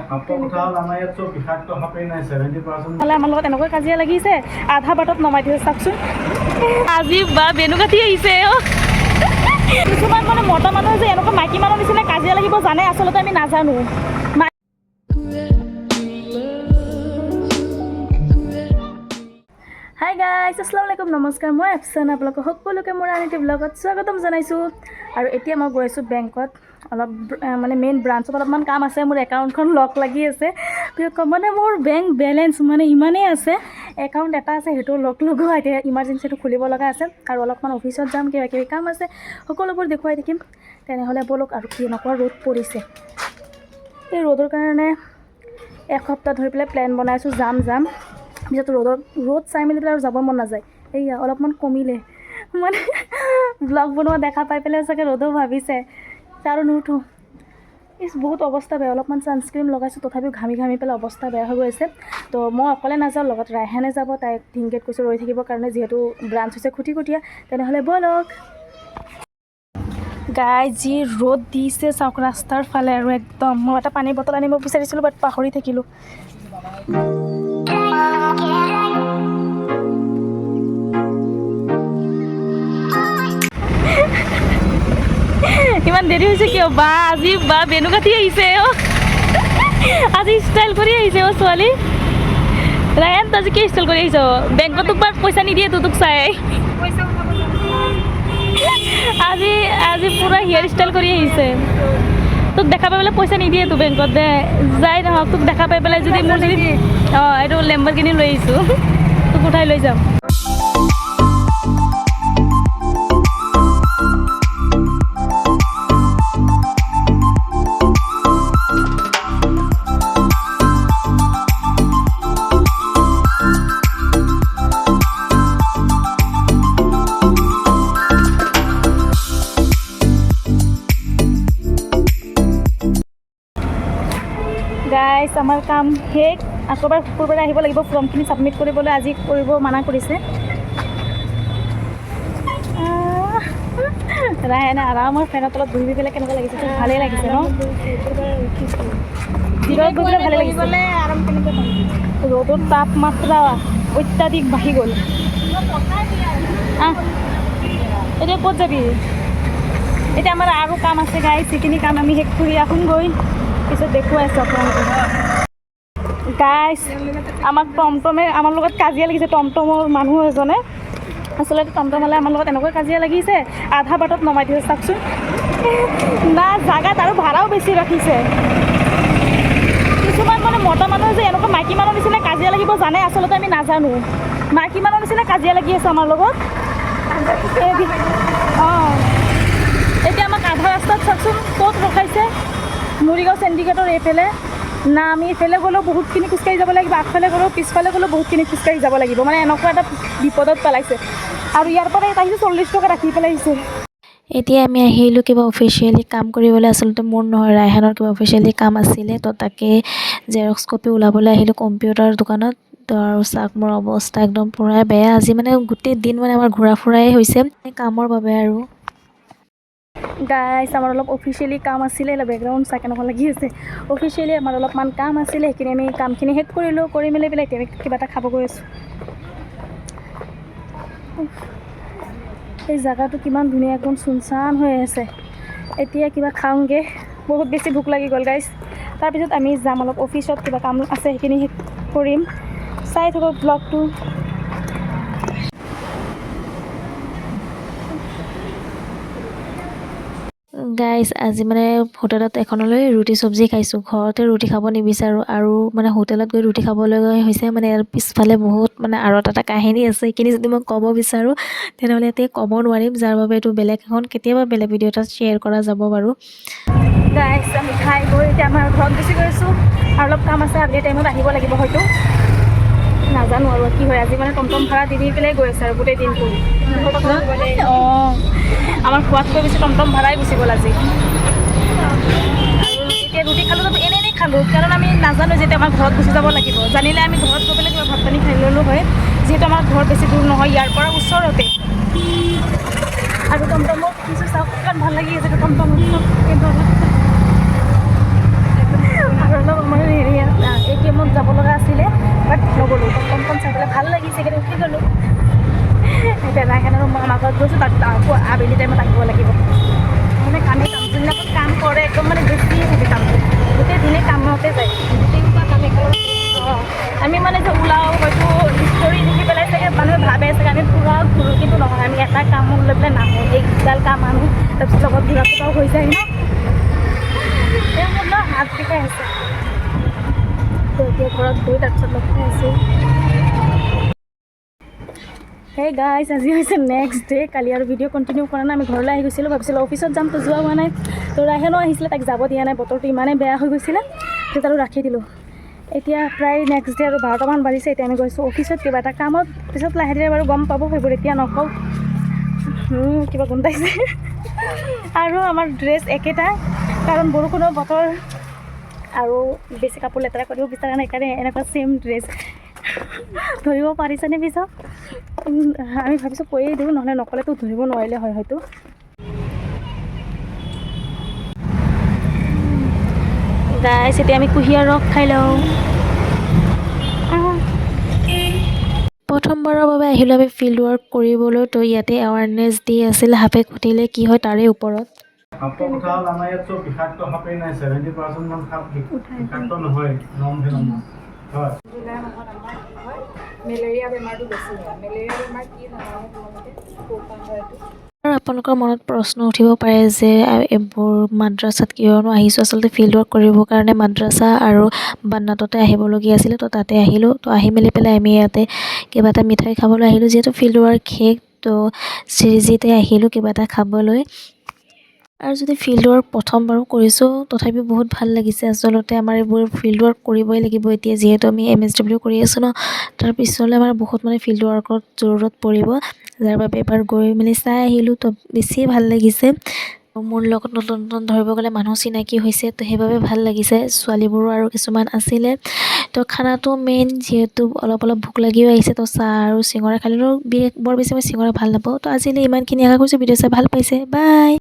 সাপৰ কথা হ'ল, আমাৰ ইয়াত চব বিষাক্ত সাপেই নাই, 70%। হ'লে আমাৰ লগত এনেকৈ কাজিয়া লাগিছে, আধা বাটত নমাই দিছে। চাওকচোন, আজি বা বেনুকাঠি আহিছে অ'। কিছুমান মানে মতা মানুহ যে এনেকুৱা মাইকী মানুহৰ নিচিনা কাজিয়া লাগিব জানে, আচলতে আমি নাজানো। হাই গাইজ, আসসালামু আলাইকুম, নমস্কাৰ। মই এফচান, আপোনালোকক সকলোকে মোৰ আন এটি ব্লগত স্বাগতম জনাইছোঁ। আৰু এতিয়া মই গৈ আছোঁ বেংকত, অলপ মানে মেইন ব্ৰাঞ্চত অলপমান কাম আছে। মোৰ একাউণ্টখন লক লাগি আছে। পিছত মানে মোৰ বেংক বেলেঞ্চ মানে ইমানেই আছে, একাউণ্ট এটা আছে, সেইটো লক লগোৱা। এতিয়া ইমাৰ্জেঞ্চিটো খুলিব লগা আছে আৰু অলপমান অফিচত যাম, কিবা কিবি কাম আছে, সকলোবোৰ দেখুৱাই থাকিম। তেনেহ'লে ব'লক। আৰু কেনেকুৱা ৰ'দ পৰিছে! এই ৰ'দৰ কাৰণে এসপ্তাহ ধৰি পেলাই প্লেন বনাইছোঁ, যাম যাম, পিছত ৰ'দ চাই মেলি পেলাই আৰু যাব মন নাযায়। এইয়া অলপমান কমিলে, মানে ব্লগ বনোৱা দেখা পাই পেলাই চাগে ৰ'দেও ভাবিছে যে আৰু নুঠোঁ। ইছ, বহুত অৱস্থা বেয়া। অলপমান ছানস্ক্ৰীম লগাইছোঁ, তথাপিও ঘামি ঘামি পেলাই অৱস্থা বেয়া হৈ গৈছে। তো মই অকলে নাযাওঁ, লগত ৰায়হানে যাব। তাইক ঢিংকেত কৈছোঁ ৰৈ থাকিবৰ কাৰণে, যিহেতু ব্ৰাঞ্চ হৈছে খুটিকটীয়া। তেনেহ'লে ব'লক। গাই, যি ৰ'দ দিছে চাওক ৰাস্তাৰ ফালে। আৰু একদম মই এটা পানী বটল আনিব বিচাৰিছিলোঁ, বাট পাহৰি থাকিলোঁ। ইমান দেৰি হৈছে কিয় বা আজি? বা বেনুকাঠি আহিছে অ'। আজি ষ্টাইল কৰি আহিছে অ' ছোৱালী। ৰায়ন, তই আজি কি ষ্টাইল কৰি আহিছ? বেংকত তোক বাৰ পইচা নিদিয়েতো তোক চাই। আজি আজি পূৰা হেয়াৰ ষ্টাইল কৰি আহিছে। তোক দেখা পাই পেলাই পইচা নিদিয়েতো বেংকত দে। যাই নহওক, তোক দেখা পাই পেলাই যদি মোৰ যদি অঁ এইটো লেম্বাৰগিনি লৈ আহিছোঁ, তোক উঠাই লৈ যাম। গাইছ, আমাৰ কাম শেষ। আকৌ এবাৰ শুকুৰবাৰে আহিব লাগিব ফৰ্মখিনি ছাবমিট কৰিবলৈ। আজি কৰিব মানা কৰিছে। ৰায়নে আৰামৰ ফেনৰ তলত বহি পেলাই কেনেকুৱা লাগিছে তোৰ? ভালেই লাগিছে ন? জিৰণত বহি পেলাই ভালে লাগিছে। আৰাম কেনেকৈ পাম? ৰ'দৰ তাপমাত্ৰা অত্যাধিক বাঢ়ি গ'ল। আহ, এতিয়া ক'ত যাবি? এতিয়া আমাৰ আৰু কাম আছে গাইছ, সেইখিনি কাম আমি শেষ কৰি আহোঁগৈ, পিছত দেখুৱাই আছোঁ আপোনালোকক। গাইছ, আমাক টমটমে আমাৰ লগত কাজিয়া লাগিছে। টমটমৰ মানুহ এজনে, আচলতে টমটমালে আমাৰ লগত এনেকৈ কাজিয়া লাগিছে, আধা বাটত নমাই দিছে। চাওকচোন না জাগাত, আৰু ভাড়াও বেছি ৰাখিছে। কিছুমান মানে মতা মানুহ যে এনেকুৱা মাইকী মানুহৰ নিচিনা কাজিয়া লাগিব জানে, আচলতে আমি নাজানো। মাইকী মানুহৰ নিচিনা কাজিয়া লাগি আছে আমাৰ লগত। অঁ, এতিয়া আমাক আধা ৰাস্তাত চাওকচোন ক'ত ৰখাইছে, মৰিগাঁও চেণ্ডিকেটৰ এইফালে। না আমি এইফালে গ'লেও বহুতখিনি খোজকাঢ়ি যাব লাগিব, আগফালে গ'লেও পিছফালে গ'লেও বহুতখিনি খোজকাঢ়ি যাব লাগিব। মানে এনেকুৱা এটা বিপদত পেলাইছে। আৰু ইয়াৰ পৰা ইয়াত আহিছোঁ, 40 টকা ৰাখি পেলাই আহিছে। এতিয়া আমি আহিলোঁ কিবা অফিচিয়েলি কাম কৰিবলৈ। আচলতে মোৰ নহয়, ৰায়হানৰ কিবা অফিচিয়েলি কাম আছিলে। তো তাকে জেৰক্স কপি ওলাবলৈ আহিলোঁ কম্পিউটাৰ দোকানত। তো আৰু চাওক, মোৰ অৱস্থা একদম পূৰা বেয়া। আজি মানে গোটেই দিন মানে আমাৰ ঘূৰা ফুৰাই হৈছে কামৰ বাবে আৰু। গাইছ, আমাৰ অলপ অফিচিয়েলি কাম আছিলে। বেকগ্ৰাউণ্ড চাই কেনেকুৱা লাগি আছে। অফিচিয়েলি আমাৰ অলপমান কাম আছিলে, সেইখিনি আমি কামখিনি শেষ কৰিলোঁ। কৰি মেলি পেলাই এতিয়া আমি কিবা এটা খাব গৈ আছোঁ। উফ, এই জেগাটো কিমান ধুনীয়া, একদম চুনচান হৈ আছে। এতিয়া কিবা খাওঁগৈ, বহুত বেছি ভোক লাগি গ'ল গাইছ। তাৰপিছত আমি যাম অলপ অফিচত, কিবা কাম আছে, সেইখিনি শেষ কৰিম। চাই থাকক ব্লগটো। গাইজ, আজি মানে হোটেলত এখনলৈ ৰুটি চব্জি খাইছোঁ। ঘৰতে ৰুটি খাব নিবিচাৰোঁ আৰু মানে হোটেলত গৈ ৰুটি খাবলৈ হৈছে। মানে ইয়াৰ পিছফালে বহুত মানে আঁৰত এটা কাহিনী আছে। সেইখিনি যদি মই ক'ব বিচাৰোঁ, তেনেহ'লে এতিয়া ক'ব নোৱাৰিম, যাৰ বাবে এইটো বেলেগ এখন কেতিয়াবা বেলেগ ভিডিঅ' এটাত শ্বেয়াৰ কৰা যাব বাৰু। গাইছ, আমি খাই গৈ এতিয়া আমাৰ ঘৰত গুচি গৈছোঁ। আৰু অলপ কাম আছে, আবেলি টাইমত আহিব লাগিব হয়তো, নাজানো আৰু কি হয়। আজি মানে টমটম ভাড়া দি দি পেলাই গৈ আছে আৰু গোটেই দিনটো। অঁ, আমাৰ খোৱাতকৈ বেছি টমটম ভাড়াই গুচি গ'ল আজি। আৰু এতিয়া ৰুটি খালোঁ, এনেই এনেই খালোঁ, কাৰণ আমি নাজানো যেতিয়া আমাৰ ঘৰত গুচি যাব লাগিব। জানিলে আমি ঘৰত গৈ পেলাই কিবা ভাত পানী খাই ল'লোঁ হয়, যিহেতু আমাৰ ঘৰ বেছি দূৰ নহয় ইয়াৰ পৰা, ওচৰতে। আৰু টমটমত উঠিছোঁ, চাওক কিমান ভাল লাগি আছে টমটমত। আৰু অলপ আমাৰ হেৰি বেংকত গৈছোঁ, তাত আকৌ আবেলি টাইমত আহিব লাগিব। মানে কামেই কাম। যোনবিলাকত কাম কৰে, একদম মানে বেছি থাকে কামটো, গোটেই দিনে কামতে যায়, গোটেই কাম একেলগে। অঁ, আমি মানে যে ওলাওঁ, হয়তো ষ্টৰি দেখি পেলাই চাগে মানুহে ভাবে চাগে আমি পূৰা ঘূৰোঁ, কিন্তু নহয়। আমি এটা কাম লৈ পেলাই নাহোঁ, এইডাল কাম আনো, তাৰপিছত লগত ঘূৰা ফুৰাও হৈ যায় ন। এই মোৰ ন হাত বিষাই আছে। তো এতিয়া ঘৰত গৈ তাৰপিছত লগ পাই আছোঁ। হে গাইজ, আজি হৈছে নেক্সট ডে। কালি আৰু ভিডিঅ' কণ্টিনিউ কৰা নাই। আমি ঘৰলৈ আহি গৈছিলোঁ, ভাবিছিলোঁ অফিচত যাম, তো যোৱা হোৱা নাই। তো ৰাহেনো আহিছিলে, তাইক যাব দিয়া নাই, বতৰটো ইমানেই বেয়া হৈ গৈছিলে, পিছত আৰু ৰাখি দিলোঁ। এতিয়া প্ৰায় নেক্সট ডে আৰু 12টামান বাজিছে। এতিয়া আমি গৈছোঁ অফিচত কিবা এটা কামত। পিছত লাহে ধীৰে বাৰু গম পাব, সেইবোৰ এতিয়া নকওঁ। কিবা গোন্ধাইছে। আৰু আমাৰ ড্ৰেছ একেটা, কাৰণ বৰষুণৰ বতৰ আৰু বেছি কাপোৰ লেতেৰা কৰিব বিচৰা নাই, সেইকাৰণে এনেকুৱা ছেইম ড্ৰেছ। ধৰিব পাৰিছেনে পিছত? আমি ভাবিছোঁ কৈয়ে দিওঁ, নহ'লে নক'লেতো ধৰিব নোৱাৰিলে হয় হয়তো। গাইছ, এতিয়া আমি কুঁহিয়াৰ ৰস খাই লওঁ। প্ৰথমবাৰৰ বাবে আহিলোঁ আমি ফিল্ড ৱৰ্ক কৰিবলৈ। তো ইয়াতে এৱাৰনেছ দি আছিল সাপে খুটিলে কি হয়, তাৰে ওপৰত। সাপৰ কথা হ'ল, আমাৰ ইয়াত চব বিষাক্ত সাপেই নাই। 70% মান সাপ বিষাক্ত নহয়, নন ভেনমাছ হয়। জুলাই মাহত আমাৰ কি হয়, মেলেৰিয়া বেমাৰটো বেছি হয়। মেলেৰিয়া বেমাৰ কি জানানে তোমালোকে? ক'ৰ পৰা হয় এইটো? আৰু আপোনালোকৰ মনত প্ৰশ্ন উঠিব পাৰে যে এইবোৰ মাদ্ৰাছাত কিয়নো আহিছোঁ। আচলতে ফিল্ড ৱৰ্ক কৰিবৰ কাৰণে মাদ্ৰাছা আৰু বান্নাততে আহিবলগীয়া আছিলে, তো তাতে আহিলোঁ। তো আহি মেলি পেলাই আমি ইয়াতে কিবা এটা মিঠাই খাবলৈ আহিলোঁ, যিহেতু ফিল্ড ৱৰ্ক শেষ। তো শ্ৰীজিতে আহিলোঁ কিবা এটা খাবলৈ। আৰু যদি ফিল্ড ৱৰ্ক প্ৰথমবাৰো কৰিছোঁ, তথাপিও বহুত ভাল লাগিছে। আচলতে আমাৰ এইবোৰ ফিল্ড ৱৰ্ক কৰিবই লাগিব এতিয়া, যিহেতু আমি এমএছডব্লিউ কৰি আছোঁ ন। তাৰ পিছলৈ আমাৰ বহুত মানে ফিল্ড ৱৰ্কত জৰুৰত পৰিব, যাৰ বাবে এবাৰ গৈ মেলি চাই আহিলোঁ, তো বেছিয়ে ভাল লাগিছে। মোৰ লগত নতুন নতুন ধৰিব গ'লে মানুহ চিনাকি হৈছে, তো সেইবাবে ভাল লাগিছে। ছোৱালীবোৰো আৰু কিছুমান আছিলে। তো খানাটো মেইন, যিহেতু অলপ অলপ ভোক লাগিও আহিছে, তো চাহ আৰু চিঙৰা খালোঁ। বৰ বেছি মই চিঙৰা ভাল নাপাওঁ। তো আজিলৈ ইমানখিনি। আশা কৰিছোঁ ভিডিঅ' চাই ভাল পাইছে। বাই।